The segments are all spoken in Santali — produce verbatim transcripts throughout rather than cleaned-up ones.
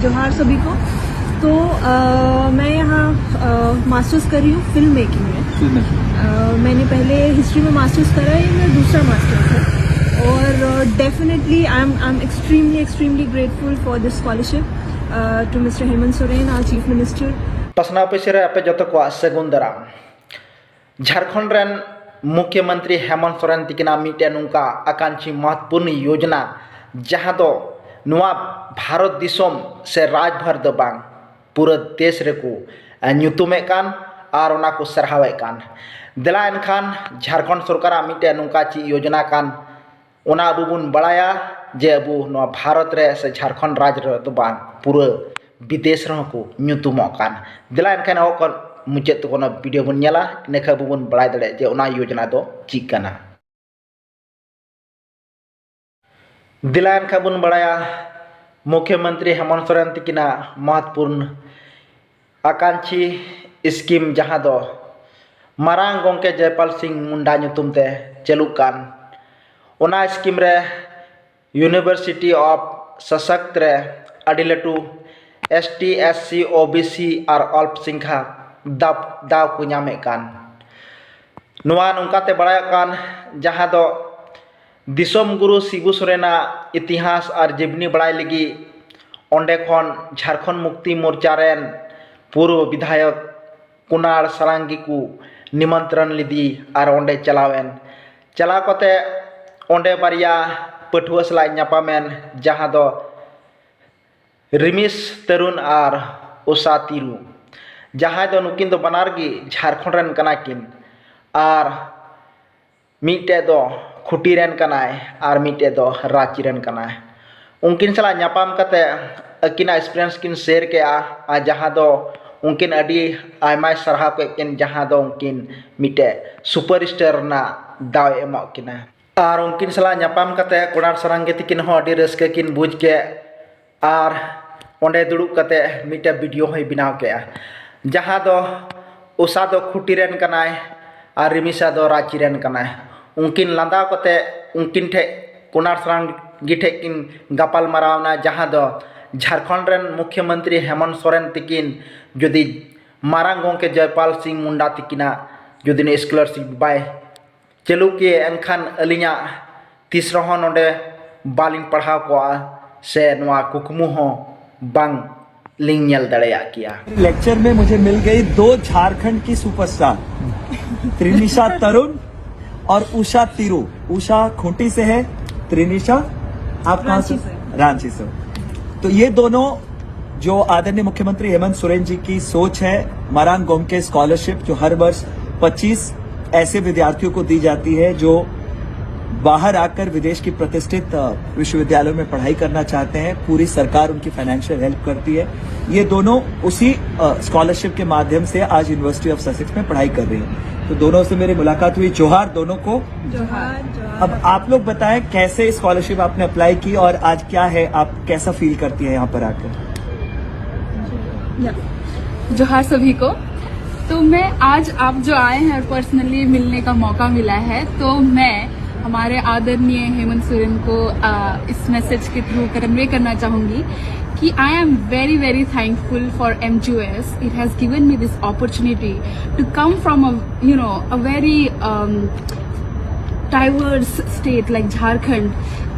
जोहार सभी को। तो अ, मैं यहाँ मास्टर्स कर रही हूँ फिल्म मेकिंग में। Film making. अ, मैंने पहले हिस्ट्री में मास्टर्स करा है, ये मेरा दूसरा मास्टर्स है। और definitely I am I am extremely extremely grateful for this scholarship to Mister Hemant Soren, our Chief Minister. ᱯᱟᱥᱱᱟᱣ ᱯᱟᱹᱭᱥᱟᱹ ᱨᱮ ᱟᱯᱮ ᱡᱚᱛᱚ ᱠᱚᱣᱟᱜ ᱥᱟᱹᱜᱩᱱ ᱫᱟᱨᱟᱢ᱾ ᱡᱷᱟᱲᱠᱷᱚᱸᱰ ᱨᱮᱱ ᱢᱩᱠᱷᱭᱚᱢᱚᱱᱛᱨᱤ ᱦᱮᱢᱚᱱᱛ ᱥᱚᱨᱮᱱ ᱛᱤᱠᱤᱱᱟᱜ ᱢᱤᱫᱴᱮᱱ ᱱᱚᱝᱠᱟ ᱟᱠᱟᱝᱠᱷᱤ ᱢᱚᱦᱚᱛᱯᱩᱨᱱ ᱭᱳᱡᱽᱱᱟ, ᱡᱟᱦᱟᱸ ᱫᱚ ᱱᱚᱣᱟ ᱵᱷᱟᱨᱚᱛ ᱫᱤᱥᱚᱢ ᱥᱮ ᱨᱟᱡᱽᱵᱷᱟᱨ ᱫᱚ ᱵᱟᱝ, ᱯᱩᱨᱟᱹ ᱫᱮᱥ ᱨᱮᱠᱚ ᱧᱩᱛᱩᱢᱮᱫ ᱠᱟᱱ ᱟᱨ ᱚᱱᱟ ᱠᱚ ᱥᱟᱨᱦᱟᱣᱮᱫ ᱠᱟᱱ᱾ ᱫᱮᱞᱟ ᱮᱱᱠᱷᱟᱱ ᱡᱷᱟᱲᱠᱷᱚᱸᱰ ᱥᱚᱨᱠᱟᱨᱟᱜ ᱢᱤᱫᱴᱮᱱ ᱱᱚᱝᱠᱟ ᱪᱮᱫ ᱭᱳᱡᱽᱱᱟ ᱠᱟᱱ, ᱚᱱᱟ ᱟᱵᱚ ᱵᱚᱱ ᱵᱟᱲᱟᱭᱟ ᱡᱮ ᱟᱵᱚ ᱱᱚᱣᱟ ᱵᱷᱟᱨᱚᱛ ᱨᱮ ᱥᱮ ᱡᱷᱟᱲᱠᱷᱚᱸᱰ ᱨᱟᱡᱽ ᱨᱮ ᱫᱚ ᱵᱟᱝ, ᱯᱩᱨᱟᱹ ᱵᱤᱫᱮᱥ ᱨᱮᱦᱚᱸ ᱠᱚ ᱧᱩᱛᱩᱢᱚᱜ ᱠᱟᱱ᱾ ᱫᱮᱞᱟ ᱮᱱᱠᱷᱟᱱ ᱮᱦᱚᱵ ᱠᱷᱚᱱ ᱢᱩᱪᱟᱹᱫ ᱛᱮ ᱚᱱᱟ ᱵᱷᱤᱰᱤᱭᱳ ᱵᱚᱱ ᱧᱮᱞᱟ, ᱤᱱᱟᱹᱠᱷᱟᱱ ᱟᱵᱚ ᱵᱚᱱ ᱵᱟᱲᱟᱭ ᱫᱟᱲᱮᱭᱟᱜᱼᱟ ᱡᱮ ᱚᱱᱟ ᱭᱳᱡᱽᱱᱟ ᱫᱚ ᱪᱮᱫ ᱠᱟᱱᱟ᱾ ᱫᱮᱞᱟ ᱮᱱᱠᱷᱟᱱ ᱵᱚᱱ ᱵᱟᱲᱟᱭᱟ, ᱢᱩᱠᱷᱭᱚᱢᱚᱱᱛᱨᱤ ᱦᱮᱢᱚᱱᱛ ᱥᱚᱨᱮᱱ ᱛᱤᱠᱤᱱᱟᱜ ᱢᱚᱦᱚᱛᱯᱩᱨᱱ ᱟᱠᱟᱝᱠᱷᱤ ᱥᱠᱤᱢ, ᱡᱟᱦᱟᱸ ᱫᱚ ᱢᱟᱨᱟᱝ ᱜᱚᱢᱠᱮ ᱡᱚᱭᱯᱟᱞ ᱥᱤᱝ ᱢᱩᱱᱰᱟ ᱧᱩᱛᱩᱢ ᱛᱮ ᱪᱟᱹᱞᱩᱜ ᱠᱟᱱ, ᱚᱱᱟ ᱥᱠᱤᱢ ᱨᱮ University of ᱥᱟᱥᱟᱠᱛ ᱨᱮ ᱟᱹᱰᱤ ᱞᱟᱹᱴᱩ ST, SC, OBC ᱟᱨ ᱚᱞᱯ ᱥᱚᱝᱠᱷᱟ ᱫᱟᱣ, ᱫᱟᱣ ᱠᱚ ᱧᱟᱢᱮᱫ ᱠᱟᱱ᱾ ᱱᱚᱣᱟ ᱱᱚᱝᱠᱟ ᱛᱮ ᱵᱟᱲᱟᱭᱚᱜ ᱠᱟᱱ, ᱡᱟᱦᱟᱸ ᱫᱚ ᱫᱤᱥᱚᱢ ᱜᱩᱨᱩ ᱥᱤᱵᱩ ᱥᱚᱨᱮᱱᱟᱜ ᱤᱛᱤᱦᱟᱥ ᱟᱨ ᱡᱤᱵᱽᱱᱤ ᱵᱟᱲᱟᱭ ᱞᱟᱹᱜᱤᱫ ᱚᱸᱰᱮ ᱠᱷᱚᱱ ᱡᱷᱟᱲᱠᱷᱚᱸᱰ ᱢᱩᱠᱛᱤ ᱢᱳᱨᱪᱟ ᱨᱮᱱ ᱯᱩᱨᱵᱚ ᱵᱤᱫᱷᱟᱭᱚᱠ ᱠᱩᱱᱟᱞ ᱥᱟᱨᱟᱝᱜᱤ ᱠᱚ ᱱᱤᱢᱚᱱᱛᱨᱚᱱ ᱞᱮᱫᱮ ᱟᱨ ᱚᱸᱰᱮ ᱪᱟᱞᱟᱣᱮᱱ᱾ ᱪᱟᱞᱟᱣ ᱠᱟᱛᱮ ᱚᱸᱰᱮ ᱵᱟᱨᱭᱟ ᱯᱟᱹᱴᱷᱩᱣᱟᱹ ᱥᱟᱞᱟᱜ ᱧᱟᱯᱟᱢᱮᱱ, ᱡᱟᱦᱟᱸ ᱫᱚ ᱨᱤᱢᱤᱥ ᱛᱟᱹᱨᱩᱱ ᱟᱨ ᱩᱥᱟ ᱛᱤᱨᱩ, ᱡᱟᱦᱟᱸᱭ ᱫᱚ ᱱᱩᱠᱤᱱ ᱫᱚ ᱵᱟᱱᱟᱨ ᱜᱮ ᱡᱷᱟᱲᱠᱷᱚᱸᱰ ᱨᱮᱱ ᱠᱟᱱᱟ ᱠᱤᱱ᱾ ᱟᱨ ᱢᱤᱫᱴᱮᱡ ᱫᱚ ᱠᱷᱩᱴᱤ ᱨᱮᱱ ᱠᱟᱱᱟᱭ ᱟᱨ ᱢᱤᱫᱴᱮᱡ ᱫᱚ ᱨᱟᱸᱪᱤ ᱨᱮᱱ ᱠᱟᱱᱟᱭ᱾ ᱩᱱᱠᱤᱱ ᱥᱟᱞᱟᱜ ᱧᱟᱯᱟᱢ ᱠᱟᱛᱮ ᱟᱹᱠᱤᱱᱟᱜ ᱮᱠᱥᱯᱤᱨᱤᱭᱮᱱᱥ ᱠᱤᱱ ᱥᱮᱭᱟᱨ ᱠᱮᱜᱼᱟ, ᱟᱨ ᱡᱟᱦᱟᱸ ᱫᱚ ᱩᱱᱠᱤᱱ ᱟᱹᱰᱤ ᱟᱭᱢᱟᱭ ᱥᱟᱨᱦᱟᱣ ᱠᱮᱫ ᱠᱤᱱ, ᱡᱟᱦᱟᱸ ᱫᱚ ᱩᱱᱠᱤᱱ ᱢᱤᱫᱴᱮᱡ ᱥᱩᱯᱟᱨ ᱥᱴᱟᱨ ᱨᱮᱱᱟᱜ ᱫᱟᱣ ᱮ ᱮᱢᱚᱜ ᱠᱤᱱᱟ᱾ ᱟᱨ ᱩᱱᱠᱤᱱ ᱥᱟᱞᱟᱜ ᱧᱟᱯᱟᱢ ᱠᱟᱛᱮ ᱠᱩᱱᱟᱞ ᱥᱟᱨᱟᱝᱜᱤ ᱛᱤᱠᱤᱱ ᱦᱚᱸ ᱟᱹᱰᱤ ᱨᱟᱹᱥᱠᱟᱹ ᱠᱤᱱ ᱵᱩᱡᱽ ᱠᱮᱫ᱾ ᱟᱨ ᱚᱸᱰᱮ ᱫᱩᱲᱩᱵ ᱠᱟᱛᱮ ᱢᱤᱫᱴᱮᱡ ᱵᱷᱤᱰᱤᱭᱳ ᱦᱚᱸᱭ ᱵᱮᱱᱟᱣ ᱠᱮᱜᱼᱟ, ᱡᱟᱦᱟᱸ ᱫᱚ ᱩᱥᱟ ᱫᱚ ᱠᱷᱩᱴᱤ ᱨᱮᱱ ᱠᱟᱱᱟᱭ ᱟᱨ ᱨᱤᱢᱤᱥᱟ ᱫᱚ ᱨᱟᱸᱪᱤ ᱨᱮᱱ ᱠᱟᱱᱟᱭ᱾ ᱩᱱᱠᱤᱱ ᱞᱟᱸᱫᱟ ᱠᱟᱛᱮ ᱩᱱᱠᱤᱱ ᱴᱷᱮᱡ, ᱠᱩᱱᱟᱞ ᱥᱟᱨᱟᱝᱜᱤ ᱴᱷᱮᱡ ᱠᱤᱱ ᱜᱟᱯᱟᱞ ᱢᱟᱨᱟᱣ ᱮᱱᱟ, ᱡᱟᱦᱟᱸ ᱫᱚ ᱡᱷᱟᱲᱠᱷᱚᱸᱰ ᱨᱮᱱ ᱢᱩᱠᱷᱭᱚᱢᱚᱱᱛᱨᱤ ᱦᱮᱢᱚᱱᱛ ᱥᱚᱨᱮᱱ ᱛᱤᱠᱤᱱ ᱡᱩᱫᱤ ᱢᱟᱨᱟᱝ ᱜᱚᱢᱠᱮ ᱡᱚᱭᱯᱟᱞ ᱥᱤᱝ ᱢᱩᱱᱰᱟ ᱛᱤᱠᱤᱱᱟᱜ ᱡᱩᱫᱤ ᱱᱩᱭ ᱥᱠᱚᱞᱟᱨᱥᱤᱯ ᱵᱟᱭ ᱪᱟᱹᱞᱩ ᱠᱮᱭᱟ, ᱮᱱᱠᱷᱟᱱ ᱟᱹᱞᱤᱧᱟᱜ ᱛᱤᱥ ᱨᱮᱦᱚᱸ ᱱᱚᱰᱮ ᱵᱟᱞᱤᱧ ᱯᱟᱲᱦᱟᱣ ᱠᱚᱜᱼᱟ ᱥᱮ ᱱᱚᱣᱟ ᱠᱩᱠᱢᱩ ᱦᱚᱸ ᱵᱟᱝ ᱞᱤᱧ ᱧᱮᱞ ᱫᱟᱲᱮᱭᱟᱜ ᱠᱮᱭᱟ᱾ लेक्चर में मुझे मिल गई दो झारखंड की सुपरस्टार, त्रिनिशा तरुण और उषा तिरु। उषा खूंटी से है, त्रिनिशा आप कहाँ से? रांची से। तो ये दोनों, जो आदरणीय मुख्यमंत्री हेमंत सोरेन जी की सोच है, मरांग गोमके स्कॉलरशिप, जो हर वर्ष पच्चीस ऐसे विद्यार्थियों को दी जाती है जो बाहर आकर विदेश की प्रतिष्ठित अ, विश्वविद्यालयों में पढ़ाई करना चाहते हैं। पूरी सरकार उनकी फाइनेंशियल हेल्प करती है। ये दोनों उसी स्कॉलरशिप के माध्यम से आज यूनिवर्सिटी ऑफ ससेक्स में पढ़ाई कर रही हैं। तो दोनों से मेरी मुलाकात हुई। जोहार दोनों को। जोहार। अब आप लोग बताएं, कैसे स्कॉलरशिप आपने अप्लाई की और आज क्या है, आप कैसा फील करती है यहाँ पर आकर? या, जोहार सभी को। तो मैं आज आप जो आए हैं और पर्सनली मिलने का मौका मिला है, तो मैं हमारे आदरणीय हेमंत सोरेन को अ, इस मैसेज के थ्रू कन्वे करना चाहूँगी कि I am very very thankful for M G O S. It has given me this opportunity to come from a, you know, a very um, diverse state like Jharkhand,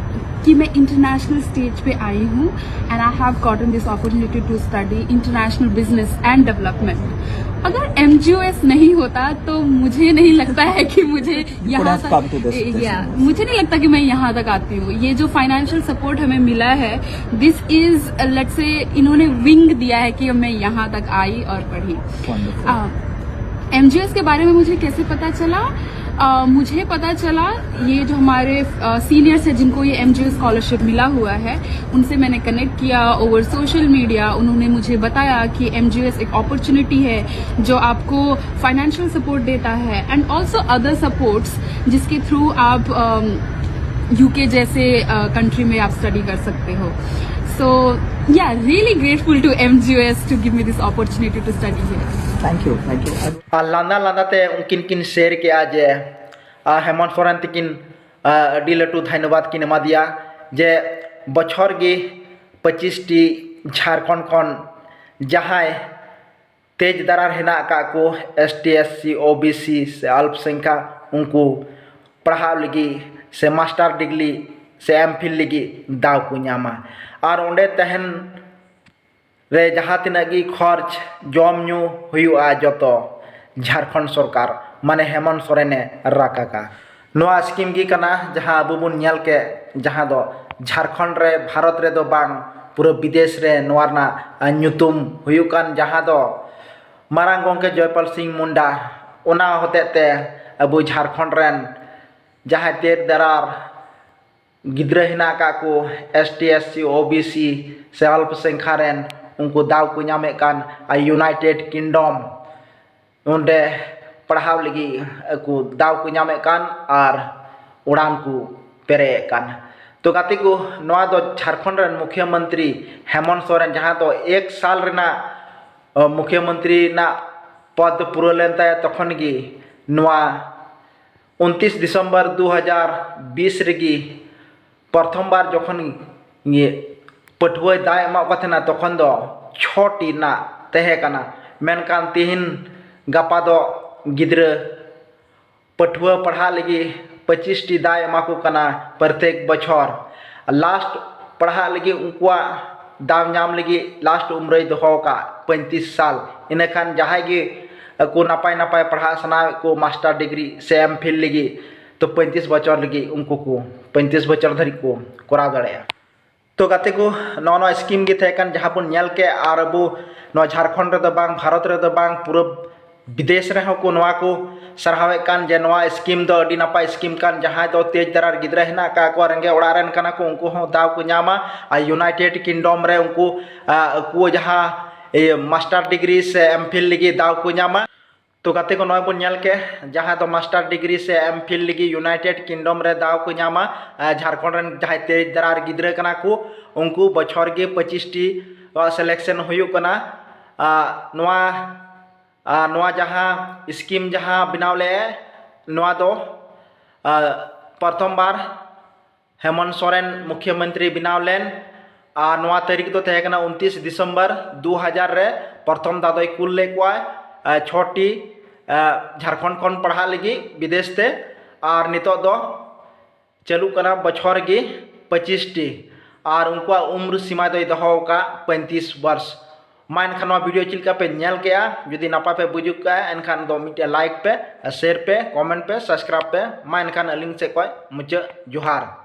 कि मैं इंटरनेशनल स्टेज पे आई हूँ and I have gotten this opportunity to study international business and development. अगर एम नहीं होता तो मुझे नहीं लगता है कि मुझे यहाँ have come to this तक destination. या मुझे नहीं लगता कि मैं यहाँ तक आती हूँ। ये जो फाइनेंशियल सपोर्ट हमें मिला है, दिस इज, लेट्स से, इन्होंने विंग दिया है कि मैं यहाँ तक आई और पढ़ी। Wonderful. एम के बारे में मुझे कैसे पता चला? अ, मुझे पता चला, ये जो हमारे सीनियर्स हैं जिनको ये एम स्कॉलरशिप मिला हुआ है, उनसे मैंने कनेक्ट किया ओवर सोशल मीडिया। उन्होंने मुझे बताया कि एम एक अपॉर्चुनिटी है जो आपको फाइनेंशियल सपोर्ट देता है and also other supports, जिसके थ्रू आप यूके जैसे कंट्री में आप स्टडी कर सकते हो। So yeah, really grateful to M G O S to give me this opportunity to study here. Thank you, thank you. ᱟᱨ ᱞᱟᱸᱫᱟ ᱞᱟᱸᱫᱟ ᱛᱮ ᱩᱱᱠᱤᱱ ᱠᱤᱱ ᱥᱮᱭᱟᱨ ᱠᱮᱜᱼᱟ ᱡᱮ ᱟᱨ ᱦᱮᱢᱚᱱᱛ ᱥᱚᱨᱮᱱ ᱛᱤᱠᱤᱱ ᱟᱨ ᱟᱹᱰᱤ ᱞᱟᱹᱴᱩ ᱫᱷᱟᱱᱭᱚᱵᱟᱫ ᱠᱤᱱ ᱮᱢᱟ ᱫᱮᱭᱟ ᱡᱮ ᱵᱚᱪᱷᱚᱨ ᱜᱮ ᱯᱚᱸᱪᱤᱥ ᱴᱤ ᱡᱷᱟᱲᱠᱷᱚᱸᱰ ᱠᱷᱚᱱ ᱡᱟᱦᱟᱸᱭ ᱛᱮᱡᱽ ᱫᱟᱨᱟᱨ ᱦᱮᱱᱟᱜ ᱟᱠᱟᱫ ᱠᱚ, S T, S C, O B C ᱥᱮ ᱟᱞᱯᱥᱚᱝᱠᱷᱟ, ᱩᱱᱠᱩ ᱯᱟᱲᱦᱟᱣ ᱞᱟᱹᱜᱤᱫ ᱥᱮ ᱢᱟᱥᱴᱟᱨ ᱰᱤᱜᱽᱨᱤ ᱥᱮ ᱮᱢ ᱯᱷᱤᱞ ᱞᱟᱹᱜᱤᱫ ᱫᱟᱣ ᱠᱚ ᱧᱟᱢᱟ᱾ ᱟᱨ ᱚᱸᱰᱮ ᱛᱟᱦᱮᱱ ᱨᱮ ᱡᱟᱦᱟᱸ ᱛᱤᱱᱟᱹᱜ ᱜᱮ ᱠᱷᱚᱨᱪ, ᱡᱚᱢ ᱧᱩ ᱦᱩᱭᱩᱜᱼᱟ, ᱡᱚᱛᱚ ᱡᱷᱟᱲᱠᱷᱚᱸᱰ ᱥᱚᱨᱠᱟᱨ, ᱢᱟᱱᱮ ᱦᱮᱢᱚᱱᱛ ᱥᱚᱨᱮᱱᱮ ᱨᱟᱠᱟᱠᱟ᱾ ᱱᱚᱣᱟ ᱥᱠᱤᱢ ᱜᱮ ᱠᱟᱱᱟ ᱡᱟᱦᱟᱸ ᱟᱵᱚ ᱵᱚᱱ ᱧᱮᱞ ᱠᱮᱫ, ᱡᱟᱦᱟᱸ ᱫᱚ ᱡᱷᱟᱲᱠᱷᱚᱸᱰ ᱨᱮ, ᱵᱷᱟᱨᱚᱛ ᱨᱮᱫᱚ ᱵᱟᱝ, ᱯᱩᱨᱟᱹ ᱵᱤᱫᱮᱥ ᱨᱮ ᱱᱚᱣᱟ ᱨᱮᱱᱟᱜ ᱧᱩᱛᱩᱢ ᱦᱩᱭᱩᱜ ᱠᱟᱱ, ᱡᱟᱦᱟᱸ ᱫᱚ ᱢᱟᱨᱟᱝ ᱜᱚᱢᱠᱮ ᱡᱚᱭᱯᱟᱞ ᱥᱤᱝ ᱢᱩᱱᱰᱟ, ᱚᱱᱟ ᱦᱚᱛᱮᱡ ᱛᱮ ᱟᱵᱚ ᱡᱷᱟᱲᱠᱷᱚᱸᱰ ᱨᱮᱱ ᱡᱟᱦᱟᱸᱭ ᱛᱮᱡᱽ ᱫᱟᱨᱟᱨ ᱜᱤᱫᱽᱨᱟᱹ ᱦᱮᱱᱟᱜ ᱟᱠᱟᱫ ᱠᱚ, S T, S C, O B C ᱥᱮ ᱟᱞᱯᱚ ᱥᱚᱝᱠᱷᱟ ᱨᱮᱱ, ᱩᱱᱠᱩ ᱫᱟᱣ ᱠᱚ ᱧᱟᱢᱮᱫ ᱠᱟᱱ᱾ ᱟᱨ ᱤᱭᱩᱱᱟᱭᱴᱮᱰ ᱠᱤᱝᱰᱚᱢ ᱚᱸᱰᱮ ᱯᱟᱲᱦᱟᱣ ᱞᱟᱹᱜᱤᱫ ᱠᱚ ᱫᱟᱣ ᱠᱚ ᱧᱟᱢᱮᱫ ᱠᱟᱱ ᱟᱨ ᱩᱲᱟᱱ ᱠᱚ ᱯᱮᱨᱮᱡ ᱮᱫ ᱠᱟᱱ᱾ ᱛᱚ ᱜᱟᱛᱮ ᱠᱚ, ᱱᱚᱣᱟ ᱫᱚ ᱡᱷᱟᱲᱠᱷᱚᱸᱰ ᱨᱮᱱ ᱢᱩᱠᱷᱭᱟᱹ ᱢᱚᱱᱛᱨᱤ ᱦᱮᱢᱚᱱᱛ ᱥᱚᱨᱮᱱ, ᱡᱟᱦᱟᱸ ᱫᱚ ᱮᱠ ᱥᱟᱞ ᱨᱮᱱᱟᱜ, ᱟᱹ, ᱢᱩᱠᱷᱭᱟᱹ ᱢᱚᱱᱛᱨᱤ ᱨᱮᱱᱟᱜ ᱯᱚᱫᱽ ᱯᱩᱨᱟᱹᱣ ᱞᱮᱱ ᱛᱟᱭᱟ, ᱛᱚᱠᱷᱚᱱ ᱜᱮ ᱱᱚᱣᱟ ᱩᱱᱛᱤᱥ ᱰᱤᱥᱮᱢᱵᱚᱨ ᱫᱩ ᱦᱟᱡᱟᱨ ᱵᱤᱥ ᱨᱮᱜᱮ ᱯᱨᱚᱛᱷᱚᱢ ᱵᱟᱨ ᱡᱚᱠᱷᱚᱱ ᱜᱮ ᱯᱟᱹᱴᱷᱩᱣᱟᱹᱭ ᱫᱟᱣ ᱮᱢᱟᱜ ᱠᱚ ᱛᱟᱦᱮᱱᱟ, ᱛᱚᱠᱷᱚᱱ ᱫᱚ ᱪᱷᱚᱴᱤ ᱨᱮᱱᱟᱜ ᱛᱟᱦᱮᱸ ᱠᱟᱱᱟ᱾ ᱢᱮᱱᱠᱷᱟᱱ ᱛᱤᱦᱤᱧ ᱜᱟᱯᱟ ᱫᱚ ᱜᱤᱫᱽᱨᱟᱹ ᱯᱟᱹᱴᱷᱩᱣᱟᱹ ᱯᱟᱲᱦᱟᱜ ᱞᱟᱹᱜᱤᱫ ᱯᱚᱸᱪᱤᱥ ᱴᱤ ᱫᱟᱣ ᱮᱢᱟ ᱠᱚ ᱠᱟᱱᱟ ᱯᱨᱚᱛᱮᱠ ᱵᱚᱪᱷᱚᱨ᱾ ᱞᱟᱥᱴ ᱯᱟᱲᱦᱟᱜ ᱞᱟᱹᱜᱤᱫ ᱩᱱᱠᱩᱣᱟᱜ ᱫᱟᱣ ᱧᱟᱢ ᱞᱟᱹᱜᱤᱫ ᱞᱟᱥᱴ ᱩᱢᱨᱟᱹᱭ ᱫᱚᱦᱚ ᱟᱠᱟᱫ ᱯᱚᱸᱭᱛᱤᱥ ᱥᱟᱞ᱾ ᱤᱱᱟᱹᱠᱷᱟᱱ ᱡᱟᱦᱟᱸᱭ ᱜᱮ ᱟᱠᱚ ᱱᱟᱯᱟᱭ ᱱᱟᱯᱟᱭ ᱯᱟᱲᱦᱟᱜ ᱥᱟᱱᱟᱭᱮᱫ ᱠᱚ ᱢᱟᱥᱴᱟᱨ ᱰᱤᱜᱽᱨᱤ ᱥᱮ ᱮᱢ ᱯᱷᱤᱞ ᱞᱟᱹᱜᱤᱫ, ᱛᱚ ᱯᱚᱸᱭᱛᱤᱥ ᱵᱚᱪᱷᱚᱨ ᱞᱟᱹᱜᱤᱫ ᱩᱱᱠᱩ ᱠᱚ ᱯᱚᱸᱭᱛᱤᱥ ᱵᱚᱪᱷᱚᱨ ᱫᱷᱟᱹᱨᱤᱡ ᱠᱚ ᱠᱚᱨᱟᱣ ᱫᱟᱲᱮᱭᱟᱜᱼᱟ᱾ ᱛᱚ ᱜᱟᱛᱮ ᱠᱚ, ᱱᱚᱜᱼᱚ ᱱᱚᱣᱟ ᱥᱠᱤᱢ ᱜᱮ ᱛᱟᱦᱮᱸ ᱠᱟᱱ ᱡᱟᱦᱟᱸ ᱵᱚᱱ ᱧᱮᱞ ᱠᱮᱫ, ᱟᱨ ᱟᱵᱚ ᱱᱚᱣᱟ ᱡᱷᱟᱲᱠᱷᱚᱸᱰ ᱨᱮᱫᱚ ᱵᱟᱝ, ᱵᱷᱟᱨᱚᱛ ᱨᱮᱫᱚ ᱵᱟᱝ, ᱯᱩᱨᱟᱹ ᱵᱤᱫᱮᱥ ᱨᱮᱦᱚᱸ ᱠᱚ ᱱᱚᱣᱟ ᱠᱚ ᱥᱟᱨᱦᱟᱣᱮᱫ ᱠᱟᱱ ᱡᱮ ᱱᱚᱣᱟ ᱥᱠᱤᱢ ᱫᱚ ᱟᱹᱰᱤ ᱱᱟᱯᱟᱭ ᱥᱠᱤᱢ ᱠᱟᱱ᱾ ᱡᱟᱦᱟᱸᱭ ᱫᱚ ᱛᱮᱡᱽ ᱫᱟᱨᱟᱨ ᱜᱤᱫᱽᱨᱟᱹ ᱦᱮᱱᱟᱜ ᱟᱠᱟᱫ ᱠᱚᱣᱟ, ᱨᱮᱸᱜᱮᱡ ᱚᱲᱟᱜ ᱨᱮᱱ ᱠᱟᱱᱟ ᱠᱚ, ᱩᱱᱠᱩ ᱦᱚᱸ ᱫᱟᱣ ᱠᱚ ᱧᱟᱢᱟ᱾ ᱟᱨ ᱤᱭᱩᱱᱟᱭᱴᱮᱰ ᱠᱤᱝᱰᱚᱢ ᱨᱮ ᱩᱱᱠᱩ, ᱟ, ᱟᱠᱚ ᱡᱟᱦᱟᱸ, ᱤᱭᱟᱹ, ᱢᱟᱥᱴᱟᱨ ᱰᱤᱜᱽᱨᱤ ᱥᱮ ᱮᱢ ᱯᱷᱤᱞ ᱞᱟᱹᱜᱤᱫ ᱫᱟᱣ ᱠᱚ ᱧᱟᱢᱟ᱾ ᱛᱚ ᱜᱟᱛᱮ ᱠᱚ, ᱱᱚᱜᱼᱚᱭ ᱵᱚᱱ ᱧᱮᱞ ᱠᱮᱫ, ᱡᱟᱦᱟᱸ ᱫᱚ ᱢᱟᱥᱴᱟᱨ ᱰᱤᱜᱽᱨᱤ ᱥᱮ ᱮᱢ ᱯᱷᱤᱞ ᱞᱟᱹᱜᱤᱫ ᱤᱭᱩᱱᱟᱭᱴᱮᱰ ᱠᱤᱝᱰᱚᱢ ᱨᱮ ᱫᱟᱣ ᱠᱚ ᱧᱟᱢᱟ᱾ ᱟᱨ ᱡᱷᱟᱲᱠᱷᱚᱸᱰ ᱨᱮᱱ ᱡᱟᱦᱟᱸᱭ ᱛᱮᱡᱽ ᱫᱟᱨᱟᱨ ᱜᱤᱫᱽᱨᱟᱹ ᱠᱟᱱᱟ ᱠᱚ, ᱩᱱᱠᱩ ᱵᱚᱪᱷᱚᱨ ᱜᱮ ᱯᱚᱸᱪᱤᱥ ᱴᱤ ᱥᱤᱞᱮᱠᱥᱚᱱ ᱦᱩᱭᱩᱜ ᱠᱟᱱᱟ᱾ ᱟᱨ ᱱᱚᱣᱟ, ᱟᱨ ᱱᱚᱣᱟ ᱡᱟᱦᱟᱸ ᱥᱠᱤᱢ ᱡᱟᱦᱟᱸ ᱵᱮᱱᱟᱣ ᱞᱮᱫ, ᱱᱚᱣᱟ ᱫᱚ, ᱟᱨ ᱯᱨᱚᱛᱷᱚᱢ ᱵᱟᱨ ᱦᱮᱢᱚᱱᱛ ᱥᱚᱨᱮᱱ ᱢᱩᱠᱷᱭᱟᱹ ᱢᱚᱱᱛᱨᱤ ᱵᱮᱱᱟᱣ ᱞᱮᱱ ᱟᱨ ᱱᱚᱣᱟ ᱛᱟᱹᱨᱤᱠᱷ ᱫᱚ ᱛᱟᱦᱮᱸ ᱠᱟᱱᱟ ᱩᱱᱛᱤᱥ ᱰᱤᱥᱮᱢᱵᱚᱨ ᱫᱩ ᱦᱟᱡᱟᱨ ᱨᱮ᱾ ᱯᱨᱚᱛᱷᱚᱢ ᱫᱷᱟᱣ ᱫᱚᱭ ᱠᱩᱞ ᱞᱮᱫ ᱠᱚᱣᱟ ᱪᱷᱚᱴᱤ ᱡᱷᱟᱲᱠᱷᱚᱸᱰ ᱠᱷᱚᱱ ᱯᱟᱲᱦᱟᱜ ᱞᱟᱹᱜᱤᱫ ᱵᱤᱫᱮᱥ ᱛᱮ᱾ ᱟᱨ ᱱᱤᱛᱚᱜ ᱫᱚ ᱪᱟᱹᱞᱩᱜ ᱠᱟᱱᱟ ᱵᱚᱪᱷᱚᱨ ᱜᱮ ᱯᱚᱸᱪᱤᱥ ᱴᱤ᱾ ᱟᱨ ᱩᱱᱠᱩᱣᱟᱜ ᱩᱢᱨ ᱥᱤᱢᱟ ᱫᱚᱭ ᱫᱚᱦᱚ ᱟᱠᱟᱫ ᱯᱚᱸᱭᱛᱤᱥ ᱵᱚᱨᱥ᱾ ᱢᱟ ᱮᱱᱠᱷᱟᱱ ᱱᱚᱣᱟ ᱵᱷᱤᱰᱤᱭᱳ ᱪᱮᱫ ᱞᱮᱠᱟ ᱯᱮ ᱧᱮᱞ ᱠᱮᱜᱼᱟ? ᱡᱩᱫᱤ ᱱᱟᱯᱟᱭ ᱯᱮ ᱵᱩᱡᱩᱜ ᱠᱟᱜᱼᱟ, ᱮᱱᱠᱷᱟᱱ ᱫᱚ ᱢᱤᱫᱴᱮᱱ ᱞᱟᱭᱤᱠ ᱯᱮ, ᱥᱮᱭᱟᱨ ᱯᱮ, ᱠᱚᱢᱮᱱᱴ ᱯᱮ, ᱥᱟᱵᱥᱠᱨᱟᱭᱤᱵ ᱯᱮ᱾ ᱢᱟ ᱮᱱᱠᱷᱟᱱ ᱟᱹᱞᱤᱧ ᱥᱮᱫ ᱠᱷᱚᱱ ᱢᱩᱪᱟᱹᱫ ᱡᱚᱦᱟᱨ᱾